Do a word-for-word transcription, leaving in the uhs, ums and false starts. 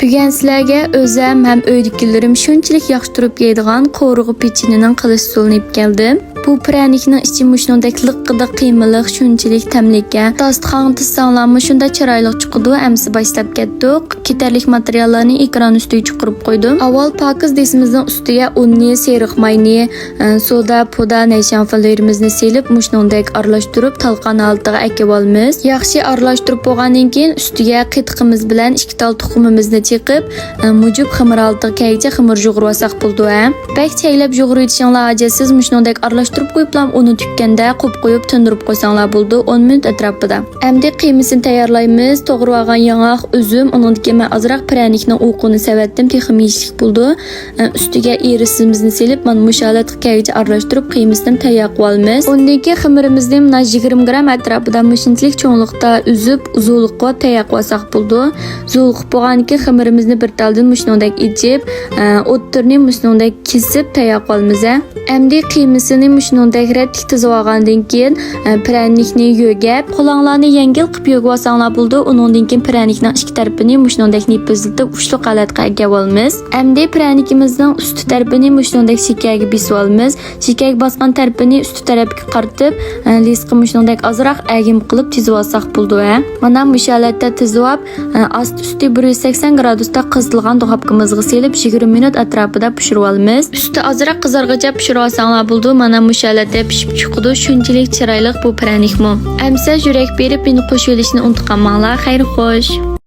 بۈگۈن سىلەرگە ئۆزۈم ھەم ئۆيدىكىلىرىم شۇنچىلىك ياخشى تۇرۇپ يەيدىغان قورۇغا پېچىنىنىڭ قىلىش ئۇسۇلىنى ئېلىپ كەلدىم. بۇ پىرەنىكنىڭ ئىچى مۇشۇنىڭدەك لىققىدە قىيمىلىق، شۇنچىلىك تەملىككەن. داستىخانغا تىزساڭلارمۇ شۇنداق چىرايلىق چىقىدۇ. ئەمىسە باشلاپ كەتتۇق. كېتەرلىك ماتېرىياللارنى ئېكران ئۈستىگە چىقىرىپ قويدۇم. ئاۋۋال پاكىز دېسىمىزنىڭ ئۈستىگە ئۇننى، سېرىق ماينى، ئە، سودا، پۇدا، نەيشانفېللىرىمىزنى سېلىپ، مۇشۇنىڭدەك ئارىلاشتۇرۇپ، تالقان ھالىتىگە ئەكىۋالىمىز. ياخشى ئارىلاشتۇرۇپ بولغاندىن كېيىن، ئۈستىگە قېتىقىمىز بىلەن ئىككى تال تۇخۇمىمىزنى چېقىپ، ئە، مۇجۇپ خېمىر ھالىتىگە كەلگۈچە خېمىر يۇغۇرۇۋالساق بولىدۇ، ھە. بەك چەيلەپ يۇغۇرۇۋېتىشىڭلار ھاجەتسىز، مۇشۇنىڭدەك ئارىلاشتۇرۇپ قويۇپلا، ئۇنى تۈگكەندە قوپ قويۇپ تىندۇرۇپ قويساڭلار بولىدۇ، ئون مىنۇت ئەتراپىدا. ئەمدى قىيمىسىنى تەييارلايمىز. توغرىۋالغان ياڭاق، ئۈزۈم، ئۇنىڭدىن كېيىن مەن ئازراق پىرەنىكنىڭ ئۇۋىقىنى سېلىۋەتتىم، تېخىمۇ يېيىشلىك بولىدۇ. ئە، ئۈستىگە ئىرىسىمىزنى سېلىپ، مانا مۇشۇ ھالەتكە كەلگۈچە ئارىلاشتۇرۇپ، قىيمىسىنى تەييار قىلىۋالىمىز. ئۇندىن كېيىن خېمىرىمىزنى مانا يىگىرمە گرام ئەتراپىدا مۇشۇنچىلىك چوڭلۇقتا ئۈزۈپ، ئۇزۇنلۇق قىلىپ تەييار قىلىۋالساق بولىدۇ. ئۇزۇنلۇق قىلىپ بولغاندىن كېيىن، خېمىرىمىزنى بىر تالدىن مۇشۇنىڭدەك ئېچىپ، ئە، ئوتتۇرىنى مۇشۇنىڭدەك كېسىپ تەييار قىلىۋالىمىز، ھە. ئەمدى قىيمىسىنى مۇشۇنىڭدەك رەتلىك تىزىۋالغاندىن كېيىن، ئە، پىرەنىكنى يۆگەپ، قولۇڭلارنى يەڭگىل قىلىپ يۆگىۋالساڭلار بولىدۇ. ئۇنىڭدىن كېيىن پىرەنىكنىڭ ئىككى تەرىپىنى مۇشۇنىڭدەك نېپىزلىتىپ، ئۇچلۇق ھالەتكە ئەكەۋالىمىز. ئەمدى پىرەنىكىمىزنىڭ ئۈستى تەرىپىنى مۇشۇنىڭدەك شېكەرگە بېسىۋالىمىز. شېكەرگە باسقان تەرىپىنى ئۈستى تەرەپكە قارىتىپ، ئە، لىسقا مۇشۇنىڭدەك ئازراق ئەگىم قىلىپ تىزىۋالساق بولىدۇ، ھە. مانا مۇشۇ ھالەتتە تىزىۋاپ، ئە، ئاستى ئۈستى بىر يۈز سەكسەن گرادۇستا قىزىتىلغان دۇخوپكىمىزغا سېلىپ، يىگىرمە مىنۇت ئەتراپىدا پىشۇرۇۋالىمىز. ئۈستى ئازراق قىزارغىچە پىشۇرۇۋالساڭلار بولىدۇ. مانا مۇشۇ ھالەتتە پىشىپ چىقىدۇ. شۇنچىلىك چىرايلىق بۇ پىرەنىكمۇ. ئەمسە يۈرەك بېرىپ مېنى قوشۇۋېلىشنى ئۇنتۇپ قالماڭلار. خەير خوش.